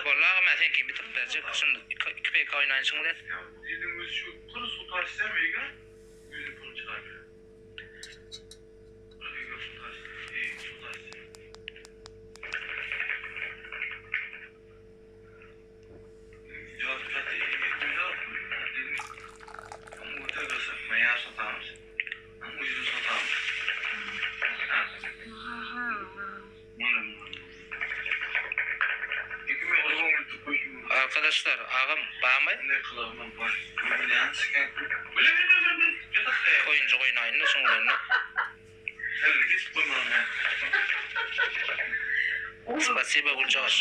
Boldy agam men seňkini bitirip berjek. Şunda iki PK oýnaýyn şuň bilen. Arkadaşlar agam bamy? Oýunjyk oýnaýynda şuň bilen. Spasiba Güljaş.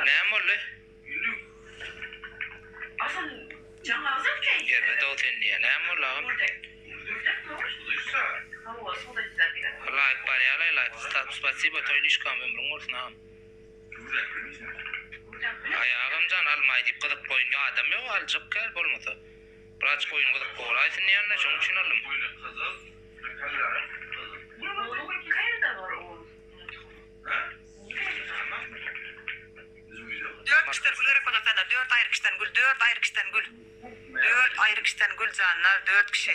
Näme boldy? Erbet-ow sen diýýä. Näme boldy agam? Laýk barýalaý laýk. Spasiba Toýlyşkam ömrüň bolsun agam. Aý agamjan almaý diýip gyzykly oýun adam ýok aljak gel bolmasa. Birazjyk oýun gyzykly bolaýsyn diýende şoň üçin aldym. Dört kişiden gül gerek bolar sana dört aýry kişiden gül dört aýry kişiden gül dört aýry kişiden gül janlar dört kişi.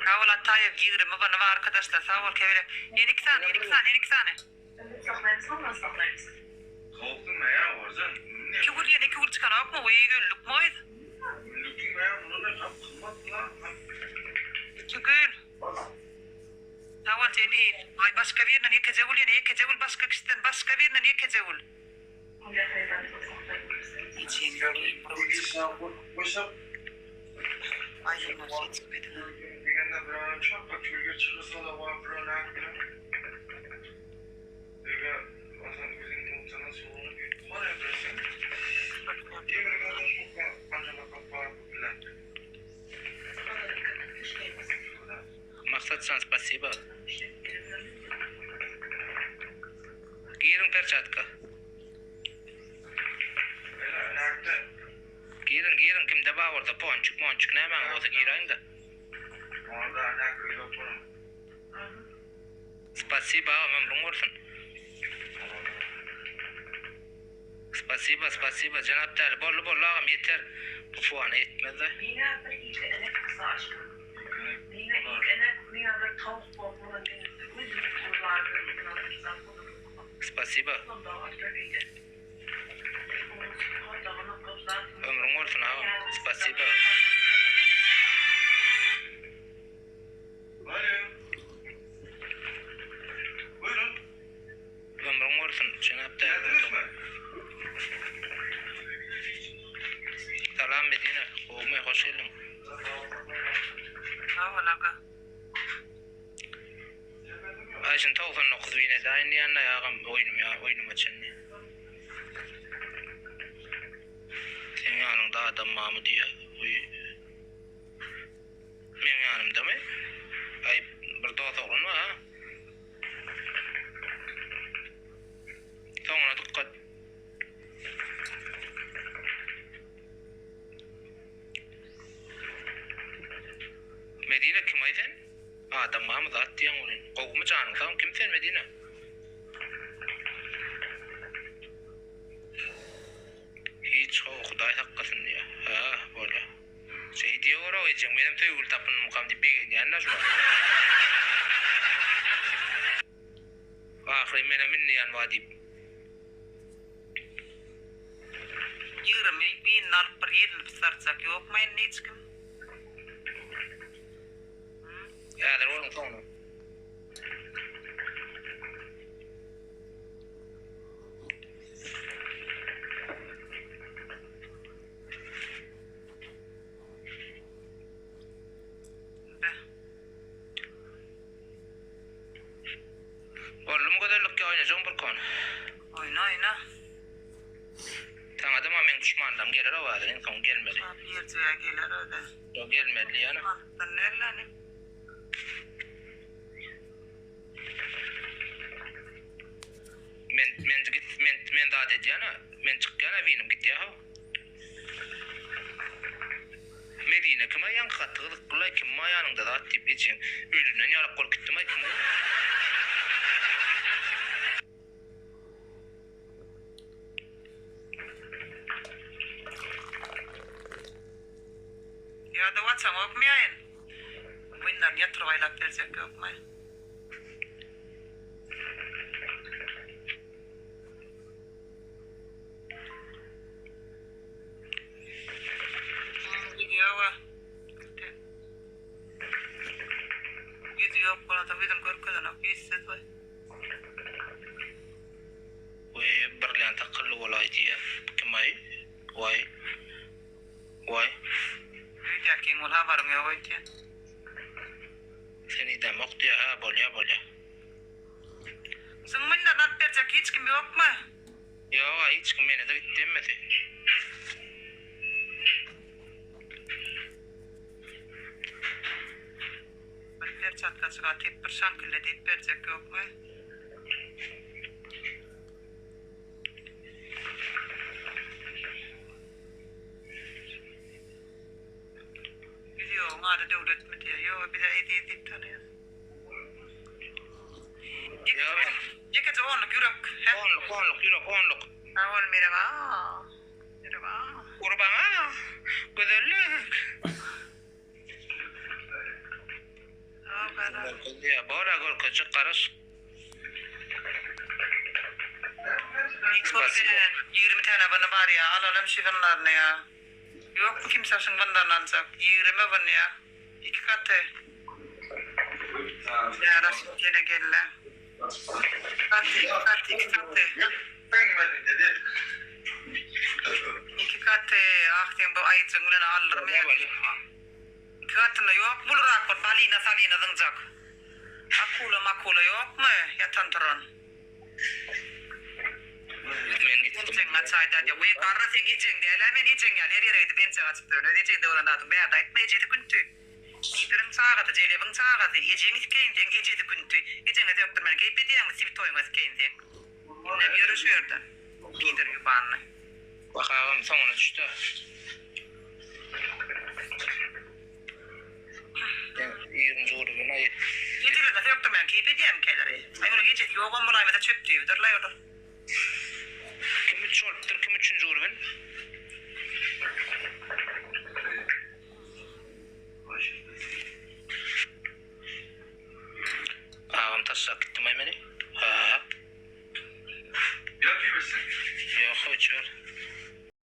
Sag bol Ataýew 20 bany bar arkadaşlar sag bol kebelek ýene iki sany ýene iki sany ýene iki sany. Iki gül ýene iki gül çykanokmy wiý öldükmi gyz. Iki gül. Sag bol Jelil. Aý başga birinden ýekeje gül ýene ýekeje gül başga kişiden başga birinden ýekeje gül. Maksatjan spasiba. Giriň perçatka. Giriň giriň kimde bar bolsa ponçik monçik nämäňiz bolsa giräýiňde. Spasiba agam ömrüň bolsun. Spasiba spasiba jenap däli boldy boldy agam ýeter bu puana ýetmezde. Spasiba. Ömrüň bolsun agam. Spasiba. Ömrüň bolsun, jenap däli. Salam Medine, gowumy, hoş geldiň. Sag bol aga. Aý şuny 99 bin edäýin diýende agam oýnum ýa oýnuma çenli. Seň ýanyňda adam barmy diýýä. Oý. Meň ýanymdamy? Aý bir dos oglan bar ha. Soňuna dykgat. Medine kimaý sen? Adam barmy zat diýýäň welin. Gowumy janyň sagmy kim sen Medine? Hiç gowy hudaý saklasyn diýýä. Hä bolýa. Şeý diýeworow ejeň menem söýgüli tapyndymkam diýip begenýän-dä şu wagt. Ahyryn menem indi ýan bar diýip. 20 binini alyp bir elini pysartjak ýokmy indi hiç kim? Häzir boluň soňuna. Boldumy gözellik ýa oýnajagyň bir kon. Oýna oýna. Saňadama meň duşmanlarym geler o häzir iň soňy gelmeli. Şa birjä geler özi. Ýok gelmeli ýöne. Alypdyr nelleni. Men men git men men zat edýän-ä. Men çykýan-a winim gidýä how. Medine kime ýaňky gaty gyzyklylaý kim bar ýanyňda. ýanyňda zat diýip ejeň ölümden ýalak bolup gitdim aýtdym. Ýa-da açaňokmy ýaýyn? Wynlaryny ýatyryp aýlap berjek ýokmy? Ýüzi ýok-a. Gülten. Ýüzi ýok bolansoň ýüzüni görkezenok, ýüzsüz bu. Weý birlän akylly bolaý diýýä. Bu kim-aý? Waý. Waý. Öýdäkiň bol habaryň ýok öýdýän. Sen idämok diýýä. Hä bolýa bolýa. Şuň mundan alyp berjek hiç kim ýokmy? Ýoga hiç kim menede gitdi hemmesi. Bir perçatkaçyk atyp bir şankille diýip berjek ýokmy? Ýüzi ýoguň ady Döwletmi diýýär. Ýoga bize Eziz diýip tanaýas. Ýekeje onluk ýürek. Onluk, onluk ýürek, onluk. Sag bol Mereba. Mereba. Gurbaňa gözellik. Görkezýär. Bor-a görkezjek garaş. Spasibo. 20 täne byny bar ýa, alalym şu bynlaryny ýa. Ýokmy kimse şuň bynlaryny aljak. 20 byn ýa. Iki gaty. Ýa Raşit ýene geldi. Iki gaty, iki gaty, iki gaty. Iki gaty. Ah seň bu aýyjygyň bilen aldyrmaýar. Iki gatynda ýokmy ulurak bir balina salina zyňjak? Akula makula ýokmy ýatan turan? Men gitdim. Penjegiňi açaý dädýä. Weý garra seň ejeň dälä men ejeň ýaly her ýere gidip penjek açyp ýörün. Öz ejeňde bolan zadyň bärde aýtma ejesi künti. Pideriň çagasy jelebiň çagasy ejeňi sikeýin seň ejesi künti. Ejeňe sökdürmän keýp edýäňmi switoýyňa sikeýin seň. Indem ýöre şu ýerden. Pider ýubanny. Wah agam soňuna düşdä.